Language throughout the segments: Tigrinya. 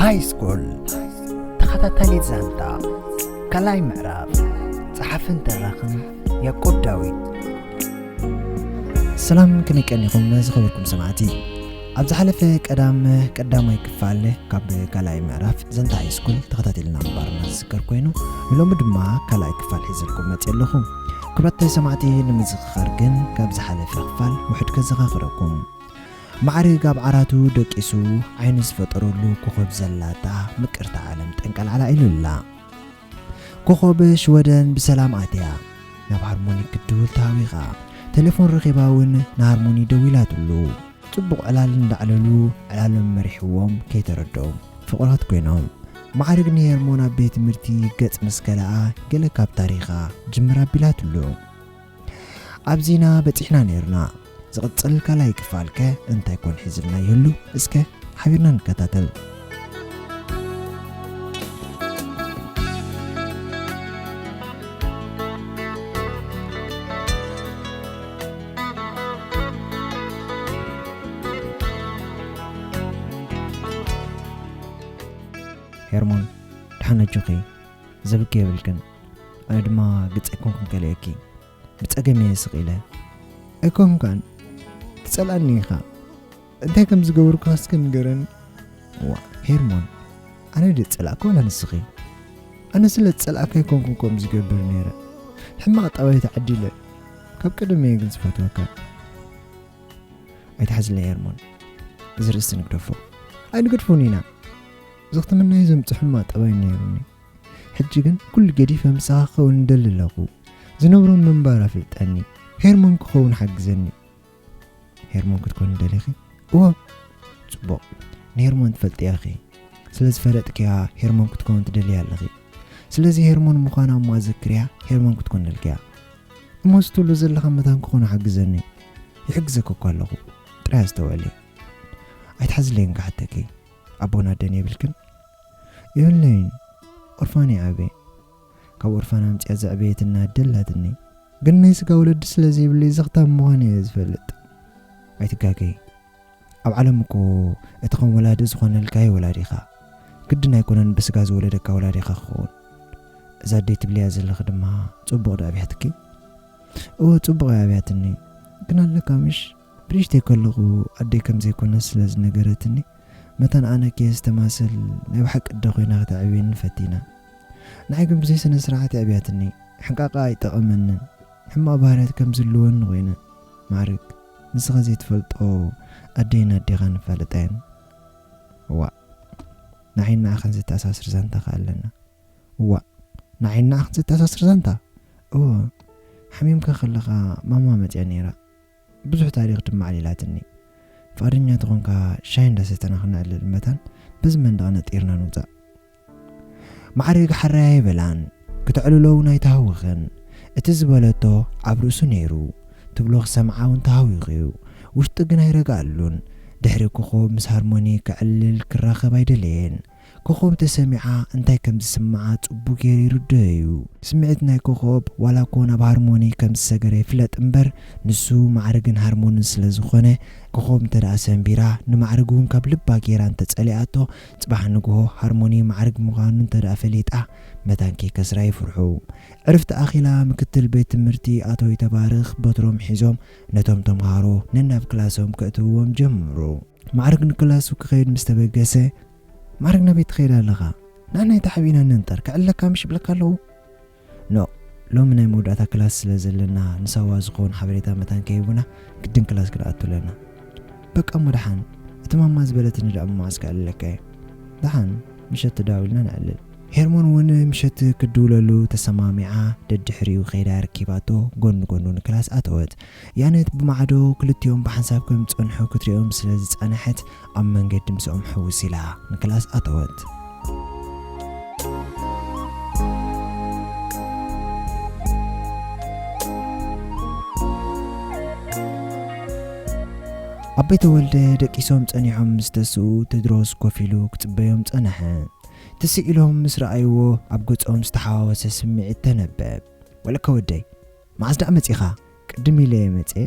ሃይ ስኩል ተኸታታሊ ዛንታ ካልኣይ ምዕራፍ። ጸሓፍን ተራኽን ያዕቆብ ዳዊት። ሰላም ከመይ ቀኒኹም ዝኸበርኩም ሰማዕቲ? ኣብ ዝሓለፈ ቀዳም ቀዳማይ ክፋል ካብ ካልኣይ ምዕራፍ ዛንታ ሃይ ስኩል ተኸታቲልና ምንባርና ዝዝከር ኮይኑ፣ ንሎሚ ድማ ካልኣይ ክፋል ሒዘልኩም መፅእ ኣለኹ። ክብረት ሰማዕቲ ንምዝኽኻር ግን ካብ ዝሓለፈ ክፋል ውሕድ ከዘኻኽረኩም። ማዕርግ ኣብ ዓራቱ ደቂሱ ዓይኑ ዝፈጠረሉ ኮኾብ ዘላታ ምቅርቲ ዓለም ጠንቀልዓላ ኢሉላ። ኮኾብ ሽወደን ብሰላም ኣትያ ናብ ሃርሞኒ ክትድውል ተሃዊኻ። ቴሌፎን ረኺባ እውን ንሃርሞኒ ደዊላትሉ። ጽቡቕ ዕላል እንዳዕለሉ ዕላሎም መሪሕዎም ከይተረድኦም ፍቑራት ኮይኖም። ማዕርግ ንሄርሞን ኣብ ቤት ትምህርቲ ገጽ ምስ ከለኣ ገለ ካብ ታሪኻ ጅምር ኣቢላትሉ። ኣብዚና በጺሕና ነይርና። ዝቕጽል ካልኣይ ክፋልከ እንታይ ኮን ሒዝልና ይህሉ? እስከ ሓቢርና ንከታተል። ሄርሞን፣ ደሓን ኣጆኺ፣ ዘብኪ የብልክን። ኣነ ድማ ግጽ ኣይኮንኩን ከልእኪ። ብጸገም እየ ስቕ ኢለ። ኣይኮንካን፣ ትጸልኣኒ ኢኻ። እንታይ ከም ዝገበርኩኻ እስከ ንገረኒ። እዋ፣ ሄርሞን፣ ኣነ ድየ ዝጸላእካ ዋላ ንስኺ? ኣነ ስለ ዝጸላእካ ኣይኮንኩን ከምኡ ዝገብር ነይረ። ሕማቕ ጠባይ ተዓዲለ። ካብ ቀደም እየ ግን ዝፈትወካ። ኣይትሓዝለይ ሄርሞን፣ እዚ ርእሲ ንግደፎ። ኣይንገድፎን ኢና። ዘኽተመናዮ ዘምጽእ ሕማቕ ጠባይ ነይሩኒ። ሕጂ ግን ኩሉ ገዲፈ ምሳኻ ክኸውን እደሊ ኣለኹ። ዝነብሮ ምንባር ኣፍልጠኒ። ሄርሞን ክኸውን ሓግዘኒ። ሄርሞን ክትኮኒ ደሊኺ? እወ። ጽቡቕ። ንሄርሞን ትፈልጥያ ኢኺ። ስለ ዝፈለጥክያ ሄርሞን ክትኮን ትደልያ ኣለኺ። ስለዚ ሄርሞን ምዃና እሞ ኣዘክርያ ሄርሞን ክትኮነልክያ። እሞ እዚ ትብሎ ዘለኻ መታን ክኾኖ ሓግዘኒ። ይሕግዘኪ እኮ ኣለኹ። ጥራይ ኣስተውዕሊ። ኣይትሓዝለይን ክሓተኪ። ኣቦን ኣደን የብልክን? የብለይን። ኦርፋን እየ ዓብየ። ካብ ኦርፋን ኣምጺኣ ዘዕበየትና ኣደ ኣላትኒ። ግን ናይ ስጋ ወለዲ ስለ ዘይብለይ ዘኽታም ምዃን እየ ዝፈልጥ። ኣይትጋገይ። ኣብ ዓለም እኮ እቲ ከም ወላዲ ዝኾነልካዮ ወላዲኻ። ግድን ኣይኮነን ብስጋ ዝወለደካ ወላዲኻ ክኸውን። እዛ ኣደይ ትብልያ ዘለኺ ድማ ጽቡቕ ዶ ኣብያትኪ? እወ፣ ጽቡቕ እያ ኣብያትኒ። ግን ኣለካ ምሽ፣ ብንእሽተይ ከለኹ ኣደይ ከም ዘይኮነ ስለ ዝነገረትኒ፣ መታን ኣነ ከየስተማስል ናይ ብሓቂ ኣደ ኮይና ከተዕብየኒ ፈቲና። ንዓይ ግን ብዘይ ስነ ስርዓት የዕብያትኒ። ሕንቃቓ ኣይጠቐመንን። ሕማቕ ባህርያት ከም ዝህልወኒ ኮይነ። ማዕርግ፣ ንስኻ ዘይትፈልጦ ኣደይን ኣዴኻን ይፋለጣ እየን። እዋእ፣ ንዓይን ንዓኻን ዘተኣሳስር ዛንታ ከ ኣለና። እዋእ፣ ንዓይን ንዓኻን ዘተኣሳስር ዛንታ? እወ፣ ሓሚምካ ከለኻ ማማ መጽያ ነይራ። ብዙሕ ታሪኽ ድማ ኣዕሊላትኒ። ፍቓደኛ ተኾንካ ሻሂ እንዳሰተና ክነዕልል መታን በዚ መንደቕ ነጢርና ንውጻእ። ማዕርግ ሓራይ ኣይበላን፣ ክተዕልሎ እውን ኣይተሃወኸን። እቲ ዝበለቶ ኣብ ርእሱ ነይሩ፣ ትብሎ ክሰምዓ እውን ተሃዊኹ እዩ። ውሽጡ ግን ኣይረግኣሉን። ድሕሪ ኮኾብ ምስ ሃርሞኒ ከዕልል ክራኸብ ኣይደለየን። ኮኾብ ተሰሚዓ እንታይ ከም ዝስምዓ ጽቡቕ ገይሩ ይርድኦ እዩ። ስምዒት ናይ ኮኾብ ዋላ እኮ ናብ ሃርሞኒ ከም ዝሰገረ ይፍለጥ እምበር፣ ንሱ ማዕርግን ሃርሞንን ስለ ዝኾነ፣ ኮኾብ እንተ ደኣ ሰንቢራ፣ ንማዕርግ እውን ካብ ልባ ገይራ እንተ ጸሊኣቶ፣ ጽባሕ ንግሆ ሃርሞኒ ማዕርግ ምዃኑ እንተ ደኣ ፈሊጣ፣ መታን ከይከስራ ይፍርሑ። ዕርፍቲ ኣኺላ ምክትል ቤት ትምህርቲ ኣቶ ይተባርኽ በትሮም ሒዞም ነቶም ተምሃሮ ነናብ ክላሶም ከእትውዎም ጀምሩ። ማዕርግ ንክላሱ ክኸይድ ምስ ተበገሰ፣ "ማዕርግ ናበይ ትኸይድ ኣለኻ? ንሕና ኣይተሓቢእና ነንጠር፣ ክዕለካ ምሽ ይብለካ ኣለኹ?" "ኖ፣ ሎሚ ናይ መወዳእታ ክላስ ስለ ዘለና ንሳዋ ዝኸውን ሓበሬታ መታን ከይህቡና ግድን ክላስ ክንኣቱ ኣለና። በቃ እሞ ደሓን፣ እቲ ማማ ዝበለትኒ ደኣ እሞ መዓስ ክዕልለካ እየ። ደሓን፣ ምሸት ተዳዊልና ንዕልል።" ሄርሞን እውን ምሸት ክድውለሉ ተሰማሚዓ፣ ደድሕሪኡ ከይዳ ረኪባቶ፣ ጎኒ ጎኑ ንክላስ ኣተወት። ያነት ብማዕዶ ክልቲኦም ብሓንሳብ ከም ዝጸንሑ ክትሪኦም ስለ ዝጸንሐት፣ ኣብ መንገዲ ምስኦም ሕውስ ኢላ ንክላስ ኣተወት። ኣቦይ ተወልደ ደቂሶም ጸኒሖም ምስ ተስኡ፣ ቴድሮስ ኮፍ ኢሉ ክጽበዮም ጸንሐ። ትስእ ኢሎም ምስ ረኣይዎ፣ ኣብ ገጾም ዝተሓዋወሰ ስምዒት ተነበብ። "ወለከ ወደይ፣ መዓስ ደኣ መጺኻ?" "ቅድም ኢለ እየ መጽየ፣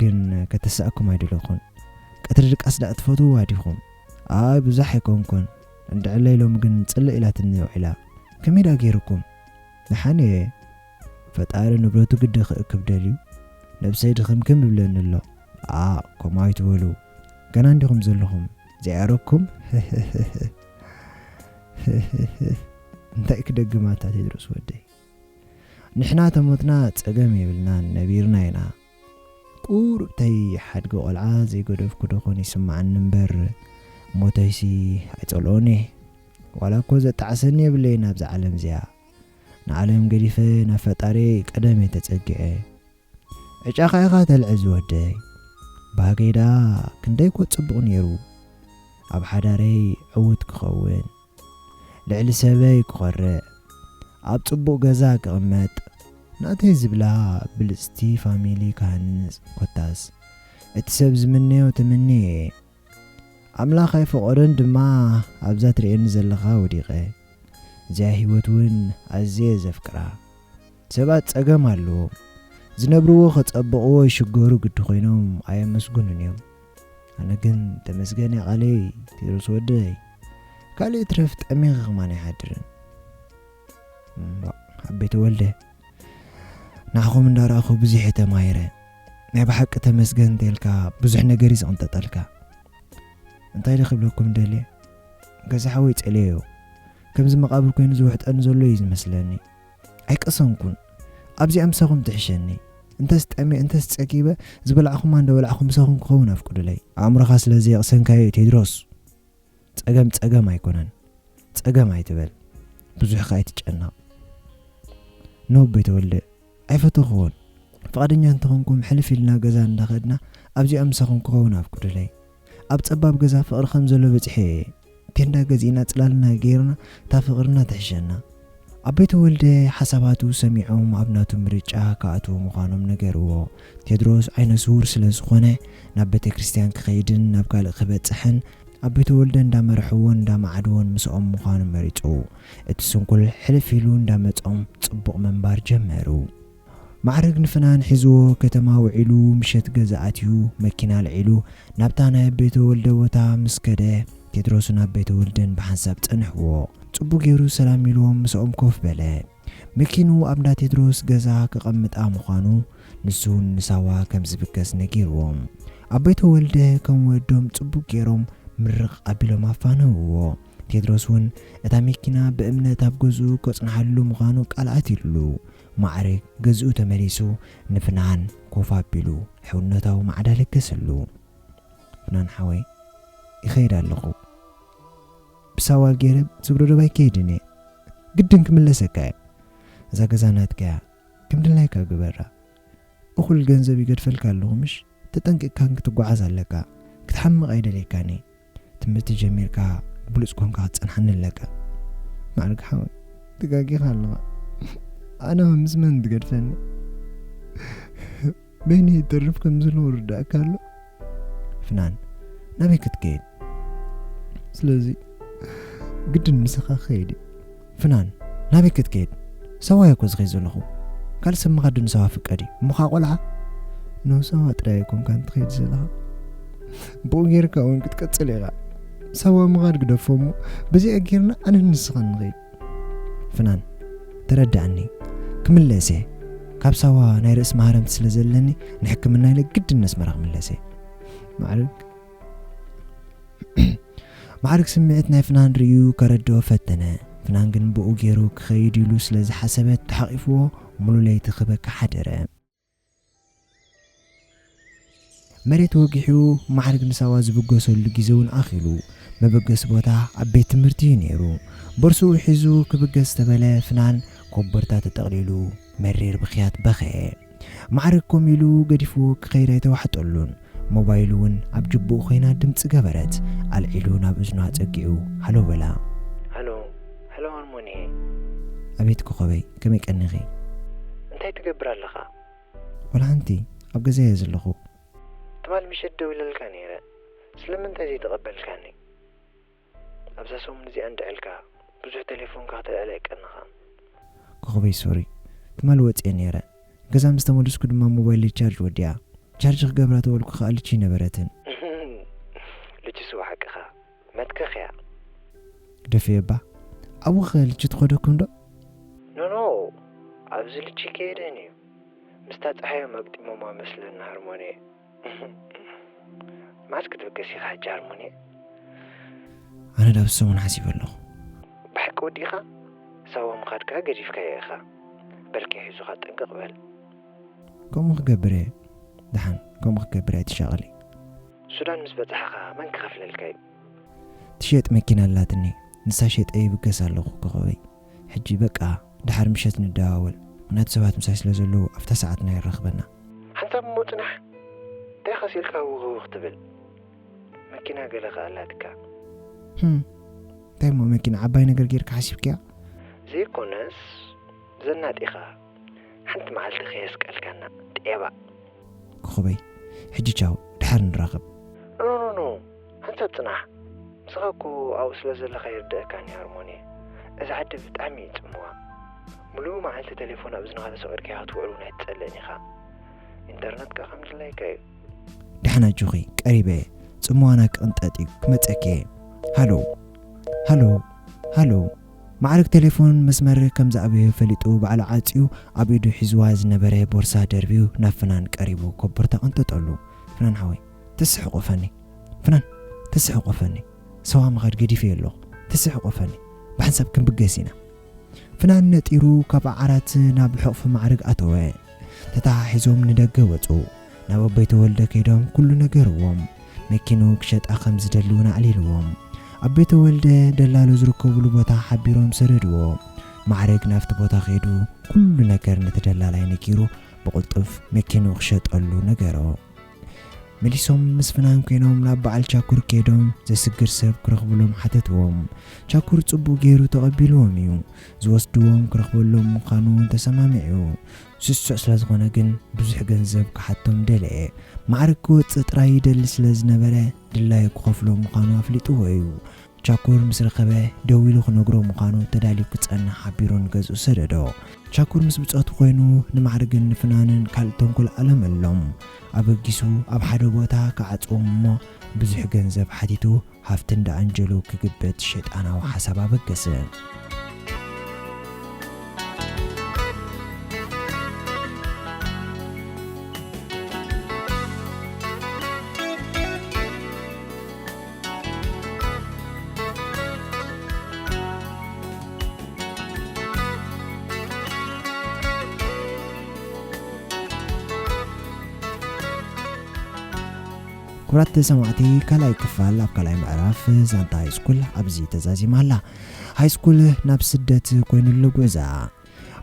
ግን ከተስኣኩም ኣይደለኹን። ቀትሪ ድቃስ ደኣ ትፈትውዋ ዲኹም?" "ኣይ፣ ብዙሕ ኣይኮንኩን፣ እንድዕለይ ሎሚ ግን ጽልእ ኢላትኒ ውዒላ። ከመይ ደኣ ገይርኩም? ደሓን እየ። ፈጣሪ ንብረቱ ግዲ ክእክብ ደልዩ ነብሰይ ድኽምክም ይብለኒ ኣሎ። ኣ፣ ከምኡ ኣይትበሉ። ገና እንዲኹም ዘለኹም። ዘይኣረኩም? እንታይ ክደግማታ ቴድሮስ ወደይ? ንሕና ተሞትና ጸገም የብልናን፣ ነቢርና ኢና። ቁሩብተይ ሓድጊ ቆልዓ ዘይገደፍኩ ዶ ኾን ይስምዓኒ እምበር፣ ሞተይሲ ኣይጸልኦን እየ። ዋላ እኮ ዘጣዕሰኒ የብለይን ኣብዛ ዓለም እዚኣ። ንዓለም ገዲፈ ናብ ፈጣሪ ቀደም እየ ተጸጊዐ። ዕጫኻ ኢኻ ተልዕል ዝወደይ። ባህገይ ደኣ ክንደይ እኮ ጽቡቕ ነይሩ። ኣብ ሓዳረይ ዕዉት ክኸውን፣ ልዕሊ ሰበይ ክኾርዕ፣ ኣብ ጽቡቕ ገዛ ክቕመጥ፣ ናተይ ዝብላ ብልጽቲ ፋሚሊ ክሃንጽ፣ ኮታስ እቲ ሰብ ዝምነዮ ተመንየ እየ። ኣምላኽ ኣይፈቐዶን ድማ ኣብዛ ትርእየኒ ዘለኻ ወዲቐ። እዚኣ ህይወት እውን ኣዝየ ዘፍቅራ። ሰባት ጸገም ኣለዎም። ዝነብርዎ ከጸብቕዎ ይሽገሩ ግዲ ኮይኖም ኣየመስግኑን እዮም። ኣነ ግን ተመስገን እየ ቃለይ፣ ቴድሮስ ወደይ። ካልእ ይትረፍ ጠሚኺ ከማን ኣይሓድርን። እምቧእ፣ ኣቤ ተወልደ፣ ንዓኹም እንዳረኣኹ ብዙሕ እየ ተማሂረ። ናይ ብሓቂ ተመስገን እንተልካ ብዙሕ ነገር እዩ ዝቕንጠጠልካ። እንታይ ዶ ክብለኩም ደልየ? ገዛ ሓወይ ጸልየዮ። ከምዚ መቓብር ኮይኑ ዝውሕጠኒ ዘሎ እዩ ዝመስለኒ። ኣይቀሰንኩን። ኣብዚኣ ምሳኹም ትሕሸኒ። እንተስ ጠምየ፣ እንተስ ጸጊበ፣ ዝበላዕኹማ እንዳበላዕኹ ምሳኹም ክኸውን ኣፍቅዱለይ። ኣእምሮኻ ስለ ዘየቕሰንካዮ እዩ ቴድሮስ። ጸገም ጸገም ኣይኮነን። ጸገም ኣይትበል። ብዙሕ ከኣ ኣይትጨነቕ። ኖ ቤተወልደ፣ ኣይፈተኹዎን። ፍቓደኛ እንተኾንኩም ሕልፍ ኢልና ገዛ እንዳኸድና ኣብዚኣ ምሳኹም ክኸውን ኣፍቅዱለይ። ኣብ ጸባብ ገዛ ፍቕሪ ከም ዘሎ በጺሐ እየ። ቴንዳ ገዚእና ጽላልና ገይርና እታ ፍቕርና ትሕሸና። ኣቤ ተወልደ ሓሳባቱ ሰሚዖም ኣብ ናቱ ምርጫ ክኣትዉ ምዃኖም ነገርዎ። ቴድሮስ ዓይነ ስውር ስለ ዝኾነ ናብ ቤተ ክርስቲያን ክኸይድን ናብ ካልእ ክበጽሕን ኣቤ ተወልደ እንዳመርሕዎን እንዳመዓድዎን ምስኦም ምዃኑ መሪጹ። እቲ ስንኩል ሕልፍ ኢሉ እንዳመጾም ጽቡቕ ምንባር ጀመሩ። ማዕረግ ንፍናን ሒዝዎ ከተማ ውዒሉ ምሸት ገዛ ኣትዩ መኪና ኣልዒሉ ናብታ ናይ ኣቤ ተወልደ ቦታ ምስ ከደ ቴድሮስን ኣቤ ተወልደን ብሓንሳብ ጸንሕዎ። ጽቡቕ ገይሩ ሰላም ኢልዎም ምስኦም ኮፍ በለ። መኪኑ ኣብ እንዳ ቴድሮስ ገዛ ከቐምጣ ምዃኑ ንሱ ንሳዋ ከም ዝብገስ ነጊርዎም። ኣቤ ተወልደ ከም ወዶም ጽቡቕ ገይሮም ምርቕ ኣቢሎም ኣፋነውዎ። ቴድሮስ እውን እታ መኪና ብእምነት ኣብ ገዝኡ ከጽንሓሉ ምዃኑ ቃል ኣትዩሉ። ማዕረግ ገዝኡ ተመሊሱ ንፍናን ኮፍ ኣቢሉ ሕውነታዊ ማዕዳ ለገሰሉ። ፍናን ሓወይ፣ ይኸይድ ኣለኹ። ብሳዋ ገይረ ዝብሎ ዶብ ኣይከይድን እየ። ግድን ክምለሰካ እየ። እዛ ገዛ ናትካ እያ። ከም ድላይካ ግበራ። እኹል ገንዘብ ይገድፈልካ ኣለኹ ምሽ? ተጠንቂቕካ ክትጓዓዝ ኣለካ። ክትሓምቕ ኣይደልየካን እየ። ትምህርቲ ጀሚርካ ብሉጽ ኮንካ ክትጸንሓኒ ኣለካ። ማዕርግ ሓወይ፣ ተጋጊኻ ኣለኻ። ኣነ ምስ መን ትገድፈኒ? በይነይ ይተርፍ ከም ዘለኹ ርዳእካ ኣሎ? ፍናን፣ ናበይ ክትከይድ? ስለዚ ግድን ምሳኻ ክኸይድ እየ። ፍናን፣ ናበይ ክትከይድ? ሳዋ እየ እኮ ዝኸይድ ዘለኹ። ካልእ ሰብ ምኻድ ዶ ንሳዋ ፍቀድ እዩ? እሞ ኸዓ ቆልዓ? ኖ፣ ሳዋ ጥራይ ኣይኮንካን ትኸይድ ዘለኻ። ብኡ ጌርካ እውን ክትቀጽል ኢኻ። ሳዋ ምኻድ ግደፎ እሞ፣ በዚኣ ጌርና ኣነን ንስኻን ንኸይድ። ፍናን፣ ተረድኣኒ። ክምለስ እየ። ካብ ሳዋ ናይ ርእሲ ማህረምቲ ስለ ዘለኒ፣ ንሕክምና ኢለ ግድን ነስመራ ክምለስ እየ። ማዕርግ። ማዕርግ ስምዒት ናይ ፍናን ርእዩ ከረድኦ ፈተነ። ፍናን ግን ብኡ ገይሩ ክኸይድ ኢሉ ስለ ዝሓሰበት ተሓቒፍዎ ሙሉ ለይቲ ክበኪ ሓደረ። መሬት ወጊሑ ማዕርግ ንሳዋ ዝብገሰሉ ግዜ እውን ኣኺሉ። መበገሲ ቦታ ኣብ ቤት ትምህርቲ እዩ ነይሩ። ቦርስኡ ሒዙ ክብገስ ዝተበለ ፍናን ኮቦርታ ተጠቕሊሉ መሪር ብኽያት በኸየ። ማዕረግ ኮም ኢሉ ገዲፍዎ ክኸይድ ኣይተዋሕጠሉን። ሞባይሉ እውን ኣብ ጅብኡ ኮይና ድምፂ ገበረት። ኣልዒሉ ናብ እዝኑ ኣፀጊዑ ሃሎ በላ። ሃሎ፣ ሃሎ ሃርሞኒ። ኣቤት ኮኸበይ፣ ከመይ ቀኒኺ? እንታይ ትገብር ኣለኻ? ወላ ሓንቲ፣ ኣብ ገዛ እየ ዘለኹ። ትማል ምሸት ደዊለልካ ነይረ፣ ስለምንታይ ዘይተቐበልካኒ? ኣብዛ ሰሙን እዚኣ እንድዕልካ ብዙሕ ቴሌፎንካ ከተልዕል ኣይቀንኻን። ኮኸበይ ሶሪ፣ ትማል ወፅየ ነይረ። ገዛ ምስ ተመለስኩ ድማ ሞባይለይ ቻርጅ ወዲኣ። ቻርጅ ክገብራ ተበልኩ ከዓ ልቺ ኣይነበረትን። ልቺ ስዋ ሓቅኻ መትከኽ እያ። ደፍየ እባ። ኣብኡ ኸ ልቺ ትኸደኩም ዶ? ኖ፣ ኖ፣ ኣብዚ ልቺ ከየደን እዩ። ምስታ ጸሓዮም ኣግጢሞማ መስለኒ ሃርሞኒ። መዓስ ክትብገስ ኢኻ ሕጂ ሃርሞኒ? ኣነ ዳብ ሰሙን ሓሲበ ኣለኹ። ብሓቂ ወዲኻ? ሳዋ ምኻድ ከኣ ገዲፍካዮ ኢኻ። በልኪ ሒዙኻ ጥንቅቕ በል። ከምኡ ክገብር እየ። ደሓን፣ ከምኡ ክገብር እየ፣ ኣይትሻቐሊ። ሱዳን ምስ በጻሕኻ መን ክኸፍለልካ እዩ? ትሸጥ መኪና ኣላትኒ። ንሳ ሸጠ ይብገስ ኣለኹ ኮኾበይ። ሕጂ በቃ፣ ደሓር ምሸት ንደዋወል። ምኽንያቱ ሰባት ምሳይ ስለ ዘለዉ ኣብታ ሰዓትና የራኽበና። ሓንሳብ እሞ ጽናሕ። እንታይ ኸሲልካ ውኽውኽ ትብል? መኪና ገለ ኸኣ ኣላትካ። ህም፣ እንታይ እሞ መኪና ዓባይ ነገር ጌርካ ሓሲብክያ? ዘይኮነስ፣ ዘናጢኻ። ሓንቲ መዓልቲ ከየስቀልካና፣ ጤባ። ኮኾበይ፣ ሕጂ ቻው፣ ደሓር ንራኸብ። ኖ፣ ኖ፣ ኖ፣ ሓንሳብ ጽናሕ። ንስኻ እኮ ኣብኡ ስለ ዘለኻ ይርድኣካን እዩ ሃርሞኒ። እዛ ዓዲ ብጣዕሚ እዩ ጽምዋ። ሙሉእ መዓልቲ ቴሌፎን ኣብ እዝንኻ ተሰቒልካዮ ክትውዕል እውን ኣይትጸልእን ኢኻ። ኢንተርነት ከኣ ከም ድላይካ እዩ። ደሓን ኣጆኺ፣ ቀሪበ እየ። ጽምዋና ክቕንጠጥ እዩ፣ ክመጸኪ እየ። ሃሎ፣ ሃሎ፣ ሃሎ። ማዕረግ ቴሌፎን መስመር ከም ዝኣበየ ፈሊጡ ባዕሉ ዓጽዩ ኣብ ኢዱ ሒዝዋ ዝነበረ ቦርሳ ደርብዩ ናብ ፍናን ቀሪቡ ኮቦርታ ቀንጠጠሉ። ፍናን ሓወይ፣ ተስሕቆፈኒ። ፍናን፣ ተስሕቆፈኒ። ሰዋ ምኻድ ገዲፈ ኣለኹ። ተስሕቆፈኒ። ብሓንሳብ ክንብገስ ኢና። ፍናን ነጢሩ ካብ ዓራት ናብ ሕቕፊ ማዕረግ ኣተወ። ተተሓሒዞም ንደገ ወጹ። ናብ ኣቦይ ተወልደ ከይዶም ኩሉ ነገርዎም። መኪኑ ክሸጣ ከም ዝደሊ እውን ኣዕሊልዎም። ኣቦይ ተወልደ ደላሎ ዝርከብሉ ቦታ ሓቢሮም ሰደድዎ። ማዕረግ ናብቲ ቦታ ከይዱ ኩሉ ነገር ነቲ ደላላይ ነጊሩ ብቕልጡፍ መኪኑ ክሸጠሉ ነገሮ። መሊሶም ምስ ፍናን ኮይኖም ናብ በዓል ቻኩር ከይዶም ዘስግር ሰብ ክረኽብሎም ሓተትዎም። ቻኩር ጽቡቕ ገይሩ ተቐቢልዎም እዩ። ዝወስድዎም ክረኽበሎም ምዃኑ እውን ተሰማሚዑ። ስሱዕ ስለ ዝኾነ ግን ብዙሕ ገንዘብ ክሓቶም ደለየ። ማዕረግ ክወጽእ ጥራይ ይደሊ ስለ ዝነበረ ድላዩ ክኸፍሎ ምዃኑ ኣፍሊጥዎ እዩ። ቻኩር ምስ ረኸበ ደዊሉ ክነግሮ ምዃኑ ተዳልዩ ክጸንሕ ሓቢሩ ንገዝኡ ሰደዶ። ቻኩር ምስ ብጾቱ ኮይኑ ንማዕርግን ንፍናንን ካልእ ተንኮል ኣለመሎም። ኣበጊሱ ኣብ ሓደ ቦታ ክዓጽዎም እሞ ብዙሕ ገንዘብ ሓቲቱ ሃፍቲ እንዳ ኣንጀሎ ክግብት ሸይጣናዊ ሓሳብ ኣበገሰ። ክቡራት ሰማዕቲ፣ ካልኣይ ክፋል ኣብ ካልኣይ ምዕራፍ ዛንታ ሃይስኩል ኣብዚ ተዛዚማ ኣላ። ሃይስኩል ናብ ስደት ኮይኑሉ ጉዕዛ።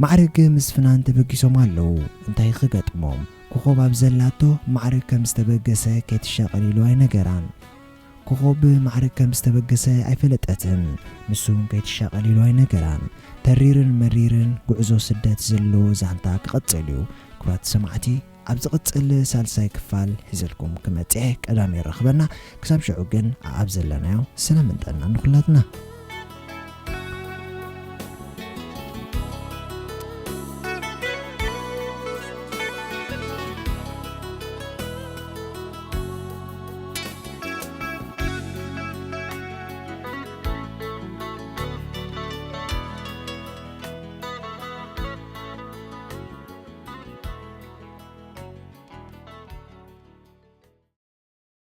ማዕረግ ምስ ፍናን ተበጊሶም ኣለዉ። እንታይ ክገጥሞም? ኮኾብ ኣብ ዘላቶ ማዕረግ ከም ዝተበገሰ ከይትሻቐል ኢሉ ኣይነገራን። ኮኾብ ማዕረግ ከም ዝተበገሰ ኣይፈለጠትን። ንሱ እውን ከይትሻቐል ኢሉ ኣይነገራን። ተሪርን መሪርን ጉዕዞ ስደት ዘለዎ ዛንታ ክቐጽል እዩ። ክቡራት ሰማዕቲ፣ ኣብ ዝቕጽል ሳልሳይ ክፋል ሒዘልኩም ክመጽእ እየ። ቀዳም የራኽበና። ክሳብ ሽዑ ግን ኣብ ዘለናዮ ሰላምን ጥዕናን ንኹላትና።